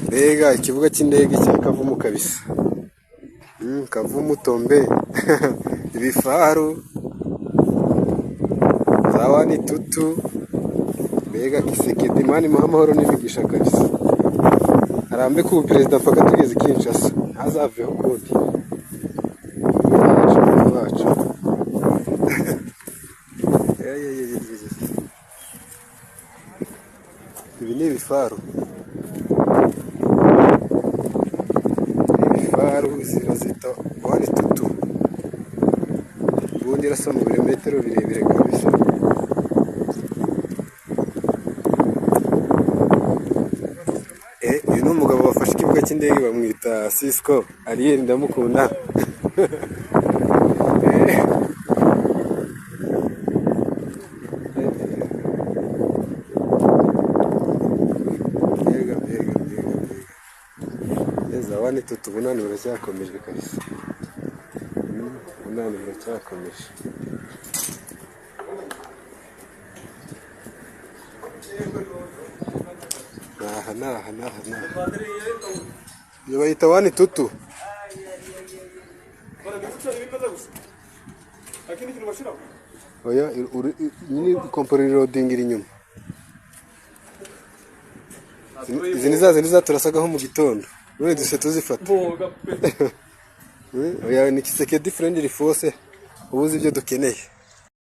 Mbega ikibuga cy'indege cya Kavumu kabisa. Kavumu tombe ibifaru za one two two. Mbega Tshisekedi, Imana imuhe amahoro n'imigisha kabisa, arambe ku perezida mpaka tugeze i Kinshasa, ntazaveho ukundi. Wacu wacu. Eyeyeyeye. Ibi ni ibifaru, ibifaru zirazita one two two, ubundi irasa mu birometero birebire kabisa. Uyu ni umugabo wafashe ikibuga cy'indege, bamwita Cisco Ariel, ndamukunda. Mbega, mbega, mbega, mbega! Neza, one two two, ubunani buracyakomeje kabisa. Ubunani buracyakomeje. Naha, naha, naha, naha. Iyo bayita one two two. Bimeze gusa nta kindi kintu bashyiraho. Oya, nyine kompora loading iri inyuma. Izi ni za zindi zaturasagaho mu gitondo, none duse tuzifata. Mboga pe. Oya, ni Tshisekedi friendly force, ubuze ibyo dukeneye.